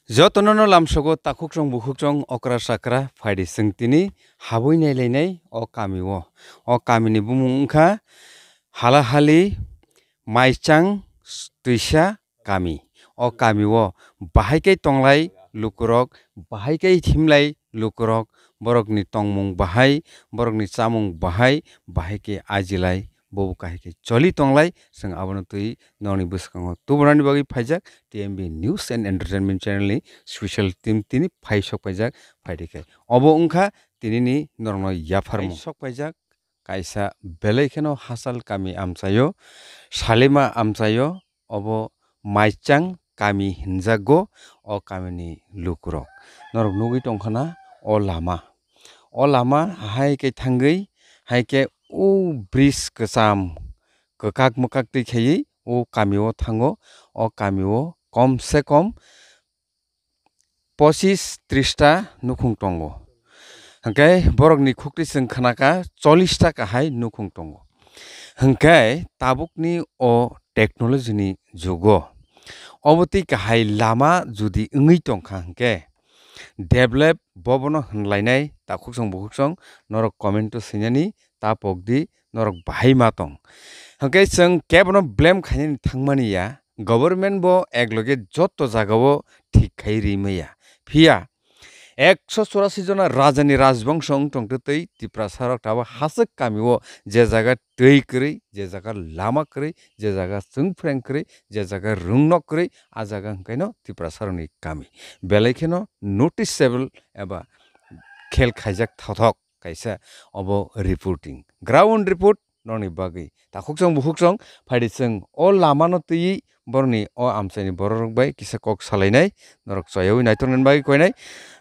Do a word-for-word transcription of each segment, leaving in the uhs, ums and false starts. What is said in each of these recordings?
Jotono no lamsogo takhukchong bukhukchong okra chakra phaidi chwng tini habwi nailainai o kami o. O kamini bumung wngkha Halahali Maichang Twisa kami. O kami o bahai khe tonglai lukurok, bahai khe himlai lukurok, borokni tongmung bahai, borokni chamung bahai, bahai khe ajilai, bobo kahai khe choli tonglai, chwng abono twi nokni bwskango tubunani bagwi phaijak T M B News and Entertainment Channel ni special team tini phai sok paijak phaidi khe. Obo wngkha tinini norokno yapharmung. Phai sok paijak kaisa belai kheno hachal kami amchaio, Salima amchaio, obo Maichang kami hinjago o kamini lukurok. Norok nugwi tongkhana o lama. O lama hai khe thangwi, hai khe o bridge kwcham kwkak mwkak twi khaiwi o kamio thango. O kamio kom se kom pochis tris ta nukhung tongo. Hwnkhe borokni khukti chwng khnakha chollis ta kahai nukhung tongo. Hwnkhe tabukni o technology ni jugo obo twi kahai lama judi wngwi tongkha hwnkhe develop bobono hwnlainai takhukchong bukhukchong norok comment o swinani ta pokdi norok bahai ma tong. Hwnkhe chwng kebono blame khainani thangmani ya, government bo ekloge joto jagao thik khai ri maya. Phiya ekso churasi jona rajani rajbongso wng tongtwi twi Tiprasa rok tabuk hachwk kamio je jaga twi kwrwi, je jaga lama kwrwi, je jaga chwngphreng kwrwi, je jaga rwngnok kwrwi, a jaga hwnkhaino Tiprasa rokni kami. Belai kheno noticeable eba khel khaijak thothok kaisa obo reporting. Ground report nokni bagwi. Takhukchong bukhukchong phaidi chwng o lamano twiwi borokni o amchaini bororok bai kisa kok salainai norok choyaui naitoknani bagwi koinai.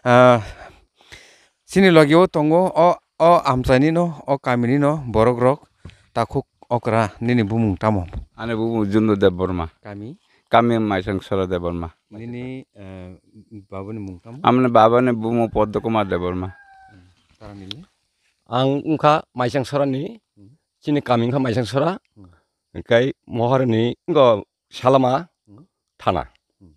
Ah, chini logio tongo o, o amchainino, o kaminino borokrok. Takhuk okra nini bumung tamo? Ani bumung Jundo Debbarma. Kami? Kami Maichang Sora Debbarma. Nini, eh, babani mung tamo? Amni babani bumung Padma Kumar Debbarma. Hmm. Tara nini? Ang wngkha Maichang Sorani, hmm, chini kami wngkha Maichang Sora, hmm, hwnkhe Moharani wngkha Salama, hmm, thana. Hmm.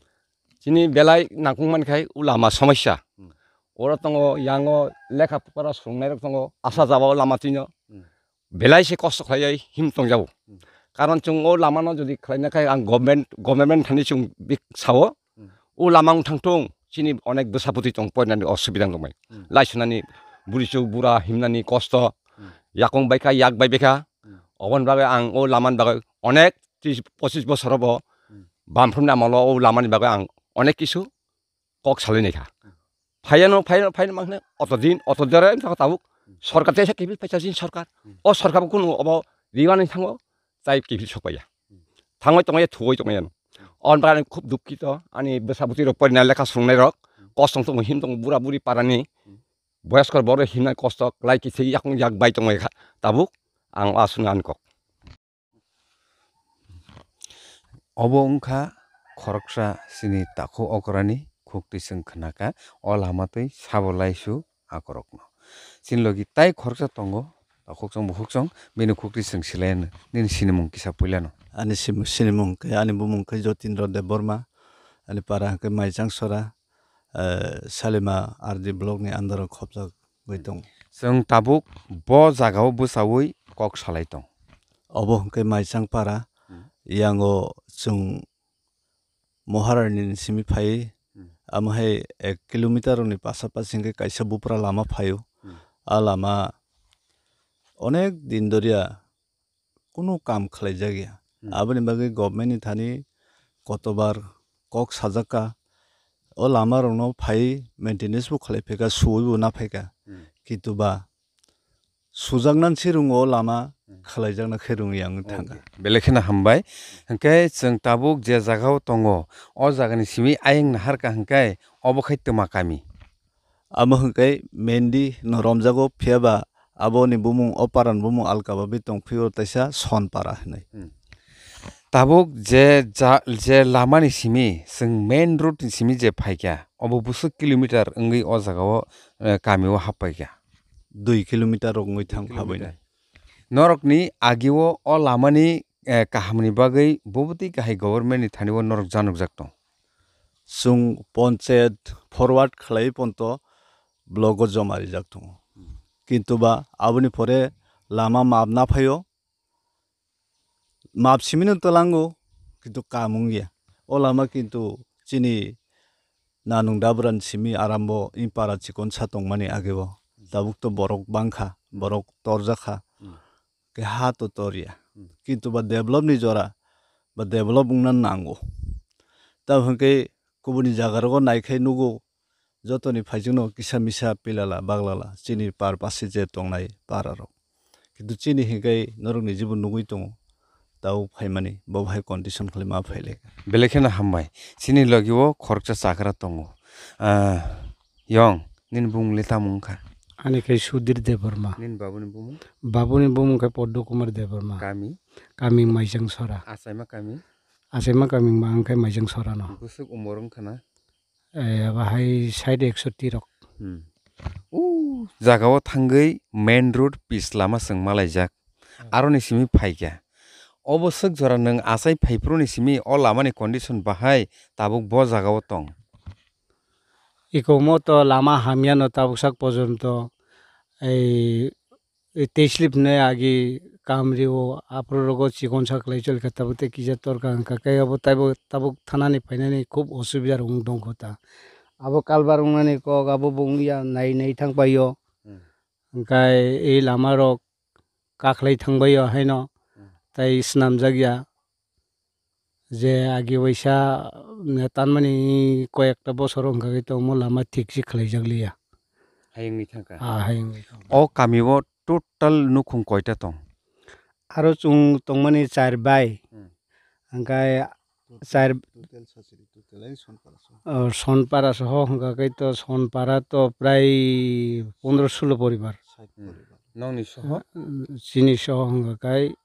Chini belai nangkukmani khai o lama somosya. Hmm. Oro tongo, yango lekha pora swrwngnairok tongo, asa jabao lama twino. Hmm. Belai se kosto khlaiwi him tongjago. Hmm. Karon chwng o lamano jodi khlaina khai ang government, government thani chwng bik sao, hmm, o lama wng thangthung, chini onek bwsa bwtwi tong porinani osubida wng tongmai. Hmm. Laisunani burichuk bura himnani kosto, hmm, yakung baikha, yak bai baikha. Hmm. Oboni bagwi ang o lamani bagwi onek tris pochis bosorobo, hmm, bamphrum ni amolo o lamani bagwi ang onek kisu kok salai naikha. Hmm. Phaiano, phaiano, phaiano mangkhne oto din, oto jora wngkha tabuk. Hmm. Sorkar teisa kiphil phaisa chini sorkar. Hmm. O sorkar bo kunu obo riwani thango, tai kiphil sokpaiya. Hmm. Thangwi tongmaya, thuwi tongmaya no. Hmm. On bagwi khub dukkito, ani bwsa bwtwi rok porina lekha swrwngnai rok, hmm, kosong tongo, him tongo, bura buri parani, hmm, boyoskor borok himnai kosto, klai kithi yakung yak bai tongmai kha, tabuk ang aswkno ani kok. Obo wngkha khoroksa chini takhuk okrani khukti chwng khnakha, o lama twi sabo laisu akorokno. Chini logi tai khoroksa tongo, takhukchong bukhukchong, bini khukti chwng silaiyano. Nini sinimung kisa puilano. Ani sim-, sinimung khe, ani bumung khe Jotindra Debbarma, ani para hwnkhe Maichang Sora, eh, Salima R D block ni under o khopjagwi tongo. Chwng tabuk bo jagao bwchaui kok salai tong. Obo hwnkhe Maichang para, hmm, yango chwng Moharani ni simi phai, hmm, amo hai ek kilometer ni pasapasi hwnkhe kaisa bupra lama phaio. Hmm. A lama onek din doriya kunu kam khlaijak ya. Hmm. Aboni bagwi government ni thani kotobar kok sajak kha, o lama rokno phai maintenance bo khlai phaikha, suwi bo na phaikha. Hmm. Kintu ba sujaknani se rwngo o lama, hmm, khlaijakna khe rwngya wngwi thangkha. Okay. Belai kheno hambai. Hwnkhe chwng tabuk je jagao tongo, o jagani simi ayang naharkha hwnkhe obo khai twma kami. Amo hwnkhe Mendi no romjago, phiya ba aboni bumung, o parani bumung alka bagwi tong phio, taisa Sonpara hinwi. Hmm. Tabuk je ja-, je lamani simi, chwng main road ni simi je phaikha, obo bwswk kilometer wngwi o jagao, eh, kamio happaikha? Dui kilometer rok wngwi thang, dui kilometer. Habainai. Norokni agio o lamani, eh, kahamni bagwi bubutwi kahai government ni thani o norok janokjak tong? Chwng ponchayat forward khlai ponto blogo joma rijak tongo. Kintu ba aboni pore lama map na phaio. Map simino twlango, kintu kam wngya. O lama kintu chini nanung dabrani simi arambo in para chikonsa tongmani agebo. Tabuk to borok bangkha, borok torjakha. Hmm. Ke ha to torya. Hmm. Kintu ba develop ni jora, ba develop wngna nango. Tamo hwnkhe kubuni jaga rogo naikhai nugo, jotoni phaijwkno kisa misa pilala baglala chini par pase je tongnai para rok. Kintu chini hinkhai norokni jibon nugwi tongo, tau phaimani bo hai condition khlai ma phailai. Belai kheno hambai. Chini logi o khoroksa chakra tongo. Ah, yong, nini bumung le tamo wngkha? Ani khe Sudhir Debbarma. Nini babuni bumung? Babuni bumung khe Padma Kumar Debbarma. Kami? Kami Maijang Sora. Achaima kami? Achaima kami ma wngkhe Maijang Sora no. Bwswk umor wngkha na? Eh, bahai side ekso tirok. Hmm. O jagao thangwi main road pis lama chwng malaijak. Hmm. Aroni simi phaikha. Obo swk jora nwng achai phaiphuru ni simi o lama ni condition bahai tabuk bo jagao tong. Iko mo to lama hamya no tabuk sak pojonto ei tei slip hinwi agi kam rio, aphuru rogo chikon sa khlai choli kha, tabuk tei kisa torka wngkha, khe abo taibo tabuk thanani phainani khub osubida rok wng tongkho ta. Abo kalbar wngnani kok abo bo wngya nai nai thang paio. Hmm. Hwnkhe ei lama rok kakhlai thang baio haino, hmm, tei swnamjak ya. Je agi waisa, mm, tanmani koyekta bosor wngkha khe tongmo lama thik se khlaijakliya. Hayungni thangkha? Ah, hayungni thangkha. O kamio total nukhung koita tong? Aro chwng tongmani char bai. Hmm. Hwnkhe char total sachiri, total ai Sonpara soho. Oh, Sonpara soho hwnkha khe to Sonpara to prai pondro sulo poribar. Sait poribar. Hmm. Nokni soho? Chini soho hwnkha khe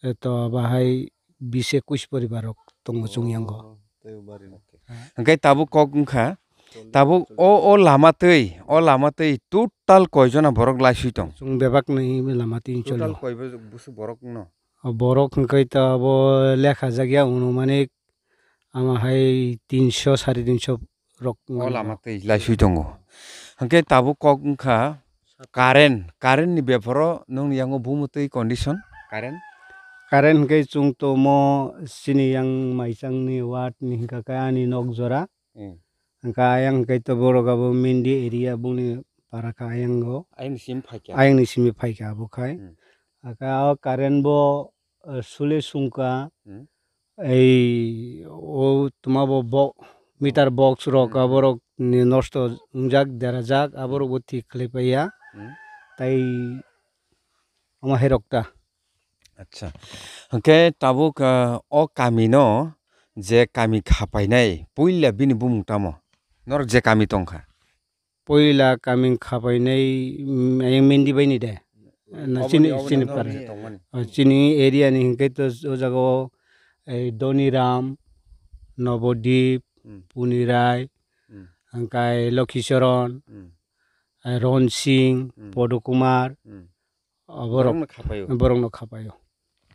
Eto bahai bis ekush poribar rok tongo chwng yango. Oh, tei o bari no. Okay. Ha? Hwnkhe tabuk kok wngkha, tabuk o, o lama twi, o lama twi total koi jona borok laiswi tong? Chwng bebak ni lama twi choli. Total koi bo-, busu borok no? O borok hwnkhe to abo lekha jakya anumanik ama hai tinso, sare tinso rok o wngkha. Lama twi laiswi tongo. Hwnkhe tabuk kok wngkha current, current ni beparo nokni yango bumo twi condition current? Current hwnkhe chwng tomo chini yang Maichang ni ward ni hwnkha khe ani nok jora. Hmm. Hwnkha ayang hwnkhe to borok abo Mendi area boni para kha ayang o. Ayang ni simi phaikha? Ayang ni simi phaikha abo khai. Hmm. Hwnkha o current bo, eh, sule sungkha. Hmm. Ei, o tuma bo, bo, meter box rok, hmm, aborok ni nosto wngjak, derajak, aborok bo thik khlai paiya. Hmm. Tai omo hai rok ta. Acha. Hwnkhe tabuk, ah, o kami no je kami khapainai, puila bini bumung tamo? Norok je kami tongkha? Puila kaming khapainai, mm, ayang Mendi bai ni de. Na, oboni, chini, oboni, chini oboni para. Tongmani. Oh, chini area ni hwnkhe to o jaga o, eh, Doniram, Nobodip, hmm, Punirai, hmm, hwnkhe Lokhicharan, hmm, eh, Ronsing, hmm, Podokumar, hmm. Borok, borokno khapaio. Borokno khapaio.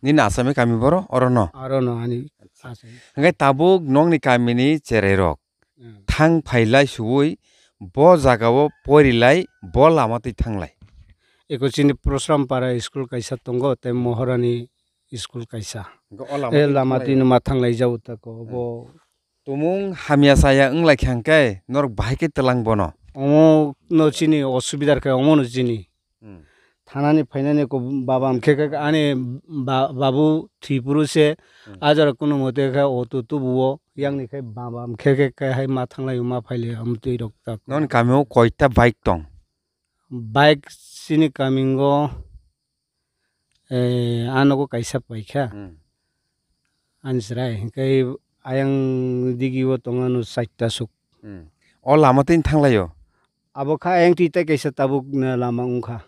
Nini asami kami boro oro no? Oro no ani. Acha. Asami. Hwnkhe tabuk nokni kamini cherai rok. Hmm. Thang phailai suwi bo jagao porilai bo lama twi thanglai. Eko chini Prosram para school kaisa tongo tei Mohorani school kaisa. Hwnkhe o lama twi thanglai. Eh, lama twi no ma thanglai jao tako. Hmm. Bo tumung hamya chaya wnglai kha hwnkhe norok bahai khe twlang bono. Omo no chini osubidar khe omo no chini. Hmm. Thanani phainani ko baba am khe khe ani ba-, babu thwi phuru se, hmm, ajara kuno mote khe auto tubuo, yangni khe baba am khe khe khe hai ma thanglai ma phailai am twi rok tak. Non kami o koita bike tong? Bike chini kamingo, eh, a nogo kaisa paikha. Hmm. Ani chwrai hwnkhe ayang digi o tong ano chaita suk. Hmm. O lama twi thanglai o? Abo kha ayang twi tei kaisa tabuk na lama wngkha.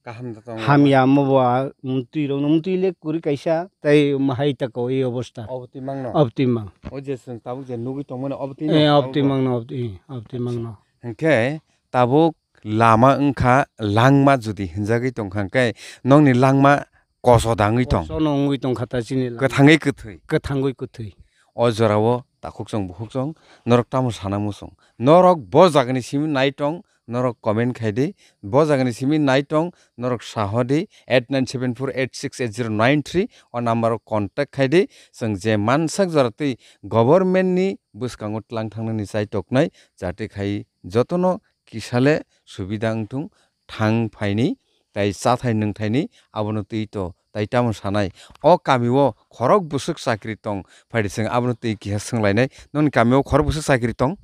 Kaham da tong. Hamya mo bo a, mtwi rok no mtwi le kwrwi kaisa tei mahai ta ko ei obostha. Obo twi mang no? Obo twi mang. O je chwng tabuk je nugwi tong mano obo twi no? Eh, obo twi mang no, obo twi, obo twi mang no. Hwnkhe tabuk lama wngkha langma jodi hinjagwi tongkha hwnkhe nokni langma koso dangwi tong. Koso no wngwi tongkha ta chini langma. Kwthangwi kwthwi. Kwthangwi kwthwi. O jorao takhuk chong bukhuk chong, norok tamo sana muchung. Norok bo jagani simi nai tong, norok comment khai di. Bo jagani simi nai tong, norok saho di, eight nine seven four eight six eight zero nine three o number o contact khai di. Chwng je mansak jora twi government ni bwskango tlang thangnani chai toknai, jate khai jotono kisale subida wngthung, thang phaini, tai chathai nwngthaini, abono twi to, tai tamo sanai. O kami o khorok bwswk chakri tong, phaidi chwng abono twi kisa swnglainai, noni kami o khorok bwswk chakri tong?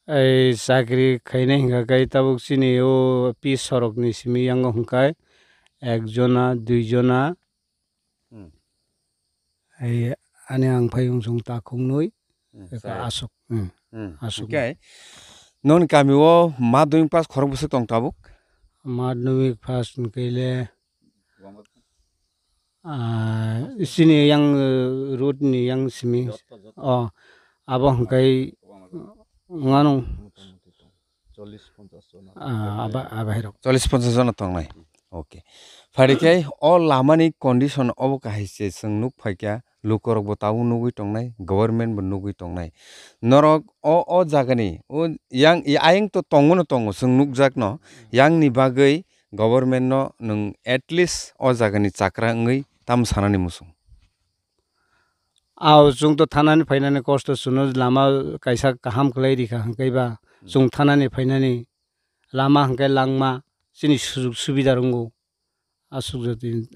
Ei chakri khainai hwnkha khe tabuk chini o pi sorok ni simi yango hwnkhe ek jona, dui jona. Hmm. Ei ani ang phai wng chwng takhuk nwi, Hmm, eka sai. Aswk, hmm, Hmm, aswk. Hwnkhe noni kami o madhyamik pass khorok bwswk tong tabuk? Madhyamik pass hwnkhe le, ah, chini yang, eh, road ni yang simi. Jotto, jotto. Oh, abo hwnkhe Kwbangma. Ngano. Motamuti tong. Chollish ponchash jona. Ah, aba, aba hirok. Chollish ponchash jona tongnai. Okay. Phari khe o lamani condition obo kahai se chwng nuk phaikha, lukorok bo tabuk nugwi tongnai, government bo nugwi tongnai. Norok o, o jagani, o yang, i ayang to tongo no tongo, chwng nukjak no, yang ni bagwi government no nwng at least o jagani chakra wngwi tamo sanani muchung. Ao, chwng to thanani phainani kosto, chwngno lama kaisa kaham khlai rikha, hwnkhe ba Hmm. Chwng thanani phainani lama hwnkhe langma chini sujug subida rwngo. Aswk jotoni.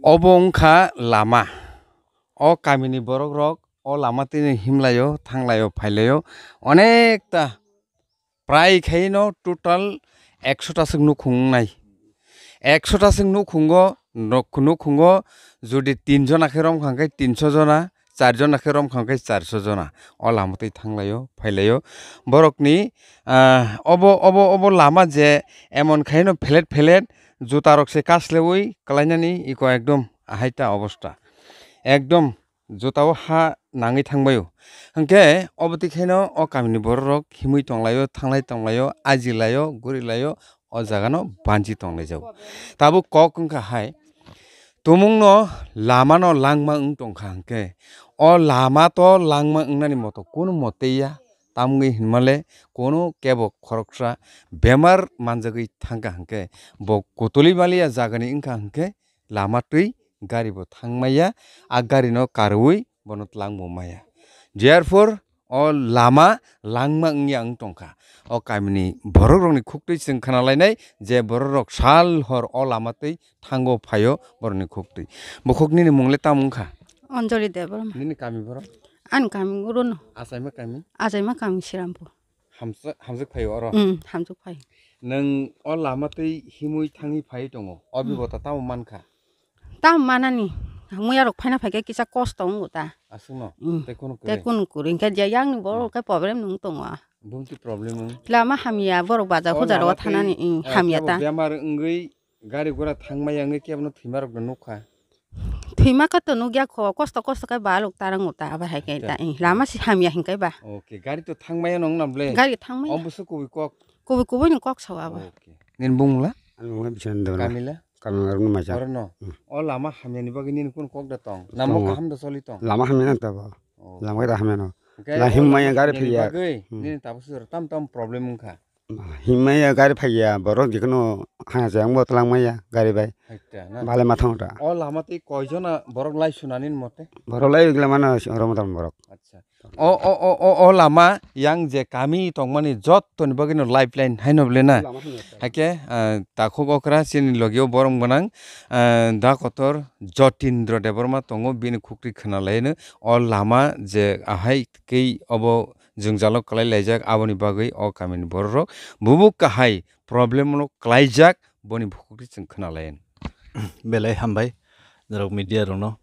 Obo wngkha lama. O kamini borokrok o lama tini himlaio, thanglaio, phailaio. Onekta prai khaino total ekso ta swk nukhung wngnai. Ekso ta swk nukhungo, nuk-, nukhungo jodi tin jona khe romkha hwnkhe tinso jona, char jona khe romkha hwnkhe charso jona. O lama twi thanglaio, phailaio. Borokni, ah, obo, obo, obo lama je emon khaino phelet phelet jutarok se kasleui kwlainani iko ekdom ahaita obosta. Ekdom jutao ha nangwi thangbaio. Hwnkhe obo twi khaino o kamini bororok himwi tonglaio, thanglai tonglaio, ajilaio, gurilaio, o jagano banchi tonglaijao. Tabuk kok wngkha hai, tumungno lamano langma wng tongkha hwnkhe, o lama to langma wngnani moto kunu moteiya, tamgwi hinmale kunu kebo khoroksa bemar manjagwi thangkha hwnkhe, bo kutuli maliya jagani wngkha hwnkhe, lama twi gari bo thangmaya, a gari no karwi bono tlang bo maya. Therefore, o lama langma wngya wng tongkha. O kamini borok rokni khuktwi chwng khna lainai je borok rok sal hor o lama twi thango phaio borokni khuktwi. Bukhuk nini mung le tamo wngkha? Anjali Debbarma. Nini kami borok? Ani kami Guruno. Achaima kami? Achaima kami Srirampur. Hamsa-, hamjak phaio oro? Mm, hamjak phaio. Nwng o lama twi himwi thangwi phai tongo. O Mm. bibota tamo mankha? Tamo manani. Thangmaya rok phaina phaikhe kisa kosto wngo ta. Aswkno? Mm. Tei kunu Tei kwrwi? Kunu kwrwi, hinkhe je yang ni borok Mm. khe problem nung tongo. Bumti problem wng? Lama hamya, borok bajar O, hujar lama o thanani, tei, mm, eh, hamya kebo ta. Bemar wngwi gari gura thangmaya wngwi kebono thwima rokno nukha. Thwima khe to nukya kho, kosto kosto khe balok tarang uta aba hai khe Acha. ta, eh, lama si hamya hinkai ba. Okay, gari to thangmaya nong na ble? Gari thangmaya. Om busu kubui kok. Kubui kubui ni kok sao abo. Okay. Nini bung la? Ani bung la Bishan Debbarma. Kamila? Kamila rung macha. Oro no. Hmm. O lama hamya ni bagwi nini kun kok da tong? Tongo. Lama kaham da soli tong? Lama hamya nang tabo. Oh. Lama da hamya no. Okay, La o himmaya lama gari hamya ni phaiya. bagwi Hmm. nini tabo sujaro tam tam problem wngkha. Himmaya gari phaiya, borok jikunu haya jayang bo twlangmaya gari bai. Haita na. Bale mathang ta. O lama tei koijona borok lai sunani mote? Borok lai gila mana oro motam borok. Acha. O, o, o, o, o lama yang je kami tongmani jottoni bagwino lifeline haino bole na. Lama hamya ta. Haike, ah, takhuk okra chini logio borok gwnang, ah, da kotor Jotindra Debbarma tongo, bini khukri khwnalaino. O lama je ahai kei obo jwngjalo kwlai laijak, aboni bagwi o kamini bororok bubo kahai problem no kwlaijak, boni bukhukni chwng khwnalayan. Belai hambai norok media rokno.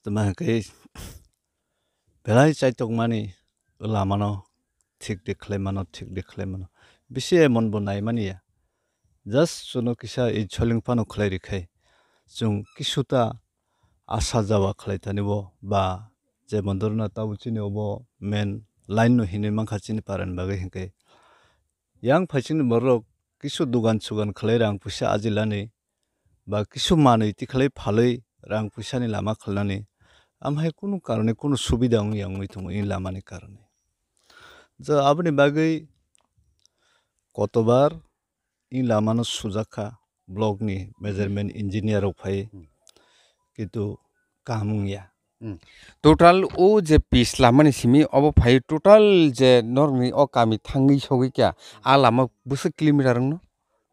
Tama hwnkhe belai chaitokmani lamano thik de khlaimano, thik de khlaimano. Bisi emon bo naimani ya. Just chwngno kisa i choleng phano khlai rikhe. Chwng kisuta asa jawa khlai tani bo ba je mondorna tabo chini obo main line no hinwi mankha chini paran bagwi hinkhe. Yang phaisingni borok kisu dugan sugan khlai rang puisa ajilani ba kisu manwi tikhlai phalwi rang puisani lama khalnani amhai kunu karone kunu subida wngya wngwi tongo i lamani karone. Ja aboni bagwi kotobar i lamano sujak kha block ni measurement engineer rok phai Hmm. kintu kaham wngya. Hmm. Total o je pis lamani simi obo phai total je norokni o kami thangwi sogwi kya a lama bwswk kilometer wngno?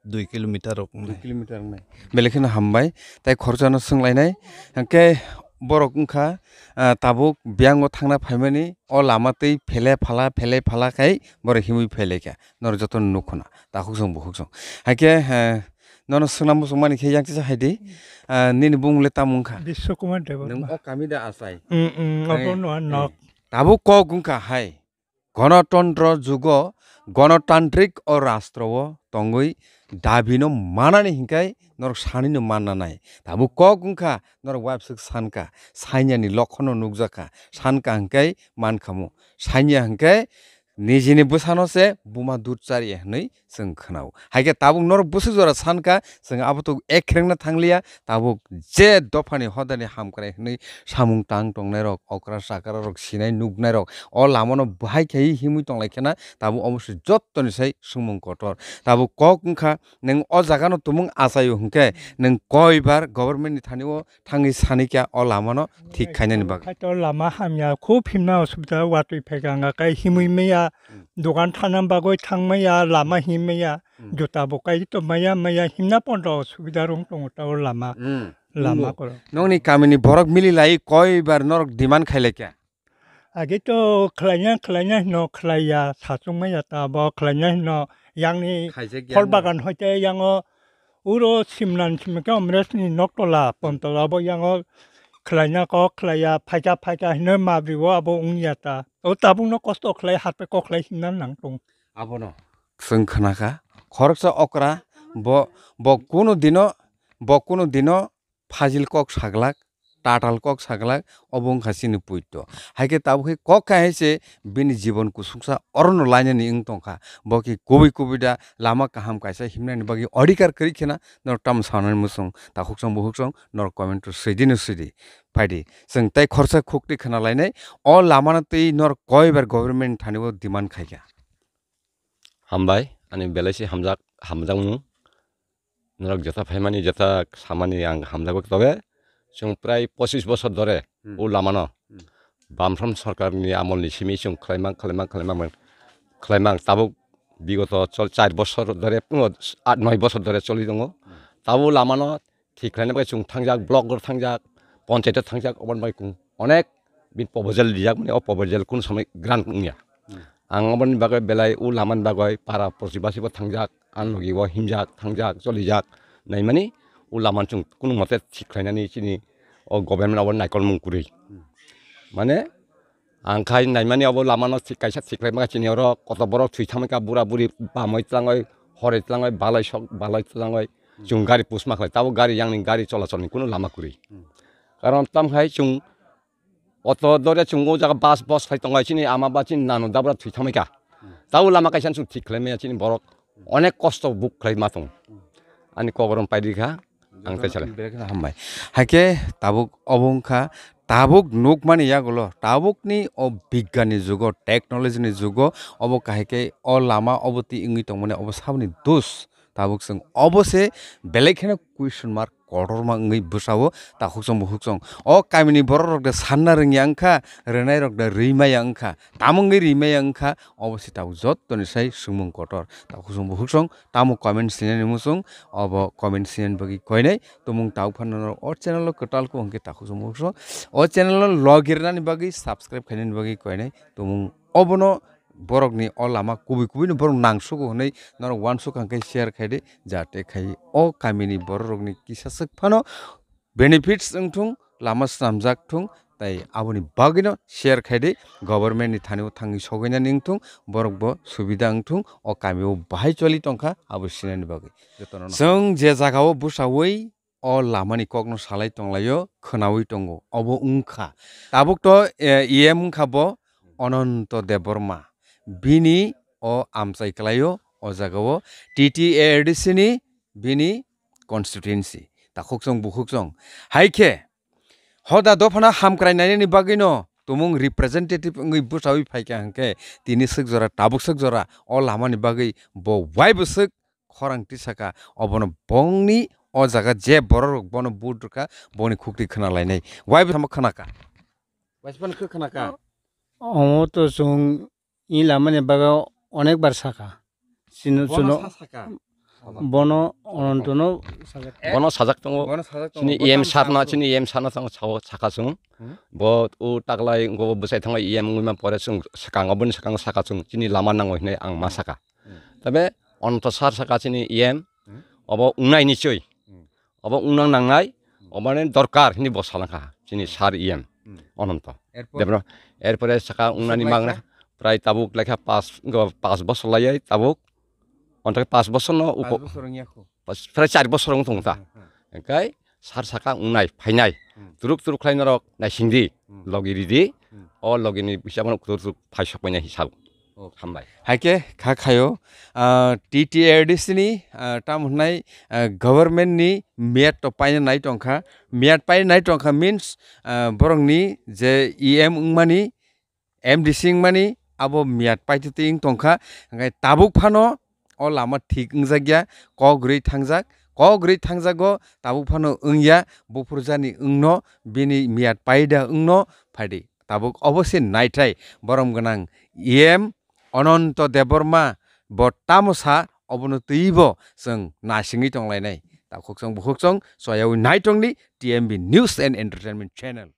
Dui kilometer rok Dui wngnai. kilometer wngnai. Belai kheno hambai. Tai khoroksa no swnglainai. Hwnkhe borok wngkha, ah, tabuk biyang o thangna phaimani o lama twi phele phala, phele phala khai borok himwi phailaikha. Norok jotono nukhuna. Takhuk song bukhuk song. Haikhe, eh, nono swngna muchung mani khe yang kisa hai di. Hmm. Ah, nini bumung le tamo wngkha? Biswa Kumar Debbarma. Nwng o kami da achai? Mm, mm, Hai. obo no nok. Eh, tabuk kok wngkha hai. Gonotontro jugo, gonotantrik o rastro o tongwi dabino manani hinkai norok sanino manna nai. Tabuk kok wngkha norok wabswk sankha, sainyani lokhono nukjakha, sankha hinkai mankhamu. Sainya hinkai nijini bwsano se buma dud chariya hinwi chwng khwnao. Haikhe tabuk norok bwswk jora sankha, chwng abo to ekrengna thangliya, tabuk je dophani hodani hamkrai hinwi samung tang tongnairok, okra chakra rok sinai nuknairok, o lamano bahai khaiwi himwi tonglaikhe na, tabuk omo se jottoni sai swngmung kotor. Tabuk kok wngkha, nwng o jagano tumung achaio hwnkhe, nwng koibar government ni thani o thangwi sanikya o lamano thik khainani bagwi. Kaitor lama hamya, khub himna osubida, watwi phaikha wngkha, kai himwi maya, Hmm. dogan thana bagwi thang maya, lama him maya, Hmm. juta bo kai to maya, maya himna pondo osubida rung tongo ta o lama, Hmm. lama Nungo. koro. Nongni kamini borok mili lai koi bar norok demand khai laikha? Age to khlaina, khlaina hino khlaiya, sachung maya ta bo khlaina hino yangni Khaijak phol yangno. bagan hoite yango Uro simnan simikhe Omresni noktola, pontola bo yango khlaina kok khlaiya, phaikha phaikha hinwi mabrio abo wngya ta. O tabukno kosto khlai harpe kok khlai himna nang tong. Abono. Chwng khnakha, khoroksa okra, bo, bo kunu dino, bo kunu dino phajil kok saglak, tatal kok saglak, obo wngkha chini puito. Haikhe tabuk khe kok kha hai se bini jibon kusuksa orono lainani wng tongkha. Bo khe kubui kubui da lama kaham kaisa himnani bagwi odhikar kwrwi khena norok tamo sanani muchung takhuk song bukhuk song norok comment o swidi no swidi. Phaidi chwng tei khorsa khukti khna lainai o lamano tei norok koibar government thani o demand khaikha. Hambai, ani belai se hamjak, hamjakmung. Norok jeta phaimani, jeta samani ang hamjago tobe. Chwng prai pochis bosor dore Hmm. o lamano. Hmm. Bamfront sorkarni amolni simi chwng khlaimang, khlaimang, khlaimang, khlaimang. Tabuk bigoto chol char bosor dore, pungo at noi bosor dore choli tongo. Hmm. Tabuk lamano thik khlaina bagwi chwng thangjak, block o thangjak, ponchayat o thangjak, oboni bagwi chwng onek bin proposal rijak, mane o proposal kun somoi grant wngya. Hmm. Ang oboni bagwi belai o lamani bagwi para prochibasi bo thangjak, ang logi bo himjak, thangjak, cholijak, naimani o lamani chwng kunu mote thik khlainani chini o government abo naikolmung kwrwi. Hmm. Mane, ang khai naimani abo lamano thik, kaisa thik khlaima chini oro koto borok thwi thangma kha, bura buri bamoi tlangoi, horoi tlangoi, balai sok, balai tlangoi, Hmm. chwng gari pusma khlai, tabo gari yangni gari cholacholni kunu lama kwrwi. Hmm. Karon tam khai chwng auto dore chwng o jaga bus, bus khai tongo, chini ama ba chini nano dabra thwi thangma kha. Hmm. Tabo lama kaisa chwng thik khlai maya chini borok onek kosto buk khlai ma tongo. Hmm. Ani kogorom paidi kha. Ang tei sale. Jotono berekhe hambai. Haikhe tabuk obo wngkha, tabuk nukmani yagulo, tabukni o bigyani jugo, technology ni jugo, obo kahai khe o lama obo twi wngwi tongmani obo saboni dos. Tabuk chwng obo se belai kheno question mark kotorma wngwi bwsao takhuk chwng bukhuk chwng. O kamini borok rok de sanna rwngya wngkha, rwnai rok de rwi maya wngkha, tamo wngwi rwi maya wngkha, obo se tabuk jottoni sai swngmung kotor. Takhuk chwng bukhuk chwng tamo comment sinani muchung, obo comment sinani bagwi koinai tumung tau phano norok o channel o kwtal khe hwnkhe takhuk chwng bukhuk chwng o channel o logirnani bagwi subscribe khainani bagwi koinai tumung obono borokni o lama kubui kubui no borok nangsugo hwnwi norok uansuk hwnkhe share khaidi jate khai o kamini borok rokni kisa swk phano benefits wngthung, lama swnamjak thung, tai aboni bagwino share khaidi, government ni thani o thangwi sogwinani wngthung, borok bo subida wngthung, o kami o bahai choli tongkha, abo sinani bagwi. Jotono no. Chwng je jaga o bwsawi o lama ni kok no salai tonglaio, khwnawi tongo, obo wngkha. Tabuk to, eh, E M wngkha bo Ananto Debbarma, bini o amchai kwlaio, o jaga o T T A A D C ni bini constituency, takhuk chwng bukhuk chwng. Hai khe, hoda dophano hamkrai nainani bagwino tumung representative wngwi bwsawi phaikha hwnkhe, tini swk jora, tabuk swk jora, o lamani bagwi bo waibo swk khorang tisaka, obono bongni o jaga je borok rok bono vote rwkha, boni khukti khna lainai. Waibo samo khna ka? Waispan khe khna ka? Omo to chwng I lamani bagwi onek bar saka. Chino, bono chino sa saka. Bono Anantono sajak. Bono sajak tongo. Bono sajak tongo. Chini Bo E M tamo sakno, sakno. Chini E M sakno tamo sao saka chwng. Hmm? Bo o taklai go bwsai thango E M wngwi ma pore chwng swkango, boni swkango saka chwng. Chini lama nango hinwi ang ma saka. Hmm. Tabe Ananto sir saka chini E M, Hmm? obo wngnai ni chwi. Hmm. Obo wngnang nangnai, Hmm. obani dorkar hini bo salangkha, chini sir E M, Hmm. Ananto. Erpor? Debra, erpore saka wngnani Bwswk magna, laikha? Prai tabuk laikha pas, go pas bosor laiya tabuk, onthok pas bosor no Pas upo, bosor wngya kho? Pas, prai char bosor wng tong ta. Hmm, hmm. Engkai sir saka wngnai, phainai, Hmm. turuk turuk khlai norok naisingdi, Hmm. logi ridi, Hmm. o logi ni bisa bono turuk turuk phai sok paina hisab. Ok. Hambai. Haikhe kha khayo, ah, T T A A D C ni, ah, tamo hwnai, ah, government ni miyat to paina nai tongkha, miyat paina nai tongkha means, ah, borok ni je E M wngmani, M D C wngmani, abo miyat paitwi twi wng tongkha, hwnkhe tabuk phano o lama thik wngjakya, kok rwi thangjak, kok rwi thangjago, tabuk phano wngya, buphurjani wngno, bini miyat paida wngno, phaidi. Tabuk obo se naithai borom gwnang E M Ananto Debbarma bo tamo sa obono twibo chwng naisingwi tonglainai. Takhuk chwng bukhuk chwng choyawi naitongni T M B News and Entertainment Channel.